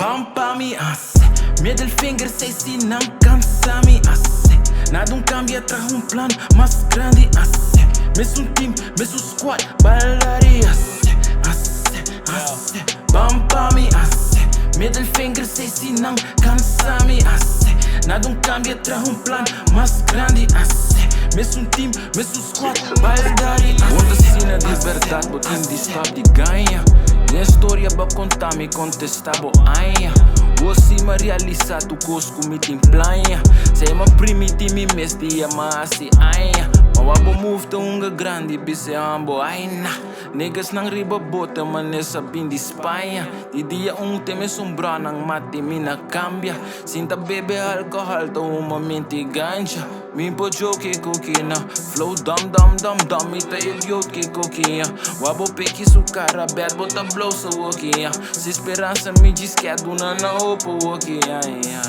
Ban pa mi, ase. Middelvinger sei si nan cansa mi, ase. Nada un cambia traha un plan mas grandi, ase. Mesun team, mesun squad, balari, ase, ase, ase. Ban pa mi, ase. Middelvinger sei si nan cansa mi, ase. Nada un cambia traha un plan mas grandi, ase. Mesun team, mesun squad, baldari, ase. Bo ta sina di berdad, bo tin di stop di gaña. Den storia bo conta mi contesta bo aña. Bo si mi realisa tu cos cu mi tin playa. Sei ma primiti mi mes dia ma hasi aña. Ma wa bo move ta unga grandi bise ambo aina. Niggas nan riba bota manesa bin di Spaña. Di dia un te me sombra nan mati mi na cambia. Sinta bebe alcohol ta un momento ganja. Mi po joke kokina. Flow dam dam dam dam mi ta idioot ke kokia. Wabo peki su cara bad bota blow so wokia. Si speransa mi disque duna na opo wokia. Yeah.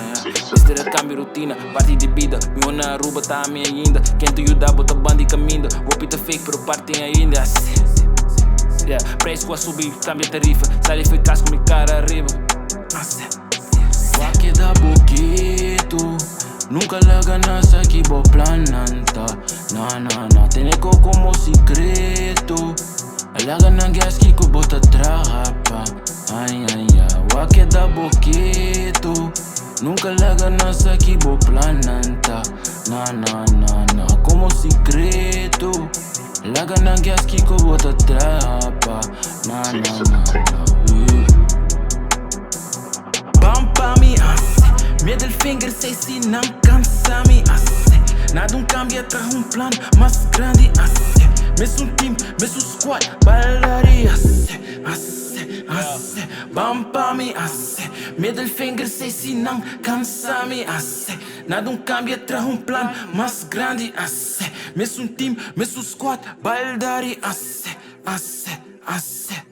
Mister cambio rutina, parti di vida. Mi ona Aruba ta mi ainda. Quem te ajuda bota bandi caminho. Hopi ta fake pero parte ainda. Yeah, prijs qua subir, cambia tarifa. Sali foi casco mi cara arriba. Wa keda bo keto. Nunca laga nasa ki bo plananta. Na na na, tene ko como secreto. Laga nan gas ki ko bota trapa. Ay ay ay, wa keda bo keto. Nunca laga nasa ki bo plananta. Na na na na, como secreto. Laga nan gas ki ko bota trapa. Na na na na. Ban pa mi, ase. Middelvinger sei si nan cansa mi, ase. Nada un cambia traha un plan mas grandi, ase. Mesun team, mesun squad, balari, ase, ase, ase. Ban pa mi, ase. Middelvinger sei si nan cansa mi, ase. Nada un cambia traha un plan mas grandi, ase. Mesun team, mesun squad, baldari, ase, ase, ase.